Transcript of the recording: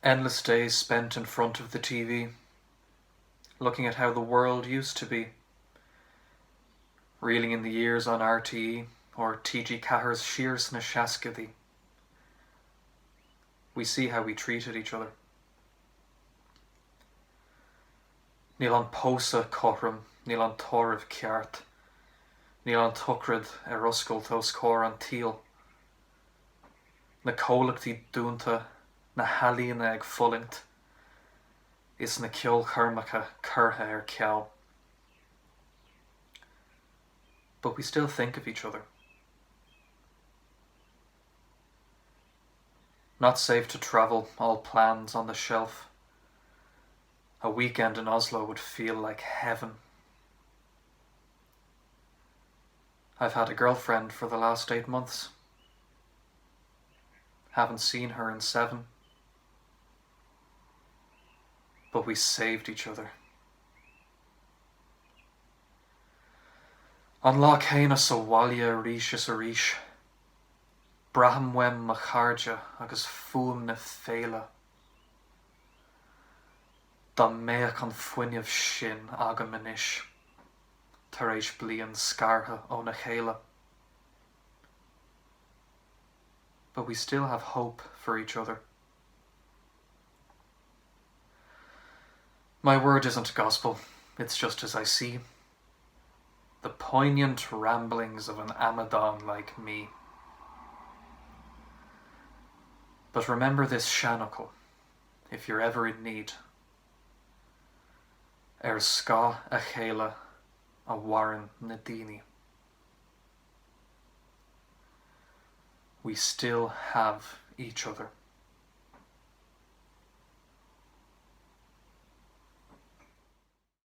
Endless days spent in front of the TV, looking at how the world used to be. Reeling in the years on RTE or TG Ceathair's Siar sna Seascaidí. We see how we treated each other. Níl an pósadh cothrom, níl an tórramh ceart, níl an tsochraid ar oscailt os comhair an tsaoil. Na comhlachtaí dúnta, na healaíona ag fulaingt, is na ceolchoirmeacha curtha ar ceal. But we still think of each other. Not safe to travel, all plans on the shelf. A weekend in Oslo would feel like heaven. I've had a girlfriend for the last 8 months. Haven't seen her in 7. But we saved each other. An lá céanna sa bhaile arís is arís, braithim uaim mo chairde agus fuaim na féile. Dá mbeadh an fuinneamh sin agam anois, tar éis bliain scartha óna chéile. But we still have hope for each other. My word isn't gospel, it's just as I see. The poignant ramblings of an amadán like me. But remember this seanfhocal if you're ever in need. Ar scáth a chéile a mhaireann na daoine. We still have each other.